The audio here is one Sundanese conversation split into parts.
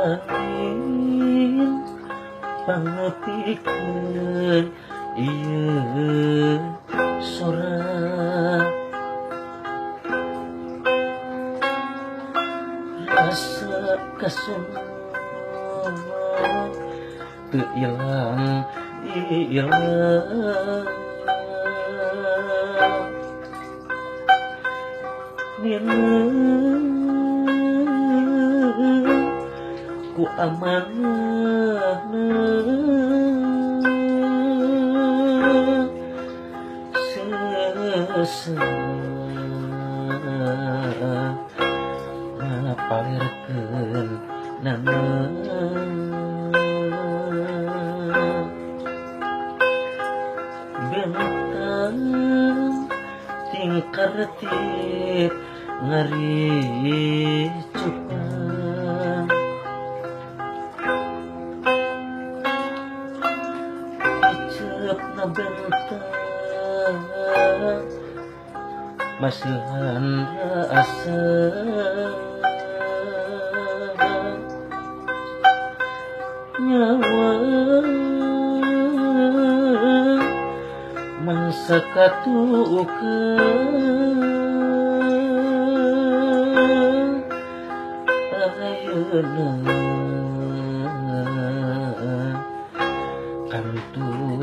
Angin pangnepikeun ieu sora rasa kasunun teu ilang ilang nileung ku amanah seseh ngapalirkeun nana bentang tingkartip ngaricupan iceupna bentang masihan rasa nyawa mangsa katukeun ayeuna kantun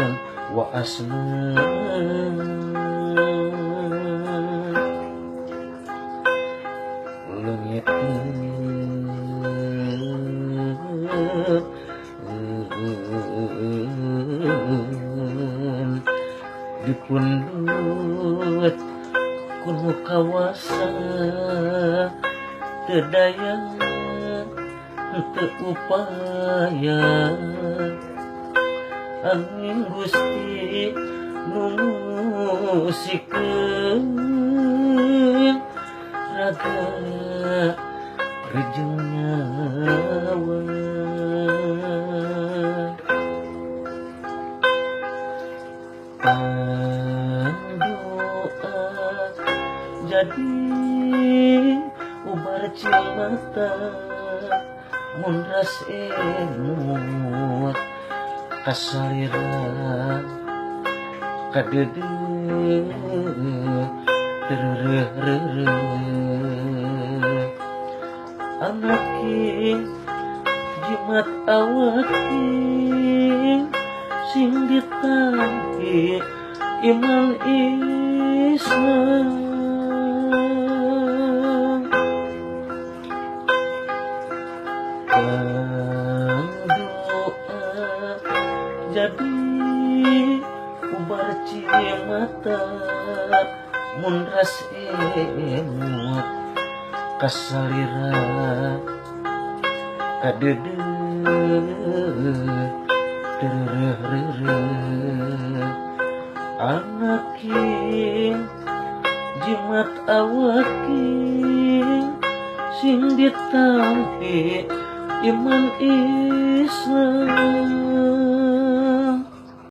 waasna leungitkeun dipundhut ku nu kawasa teu daya teu upaya angin Gusti nu ngusikeun raga rejeng nyawa. Pandoa jadi ubar cimata mun ras emut kasalira kadeudeuh teu-reureuh anaking jimat awaking sing ditampi iman Islam. Doa jadi ubar cimata mun ras emut kasalira kadeudeuh teu-reureuh anaking jimat awaking sing ditampi iman Islam.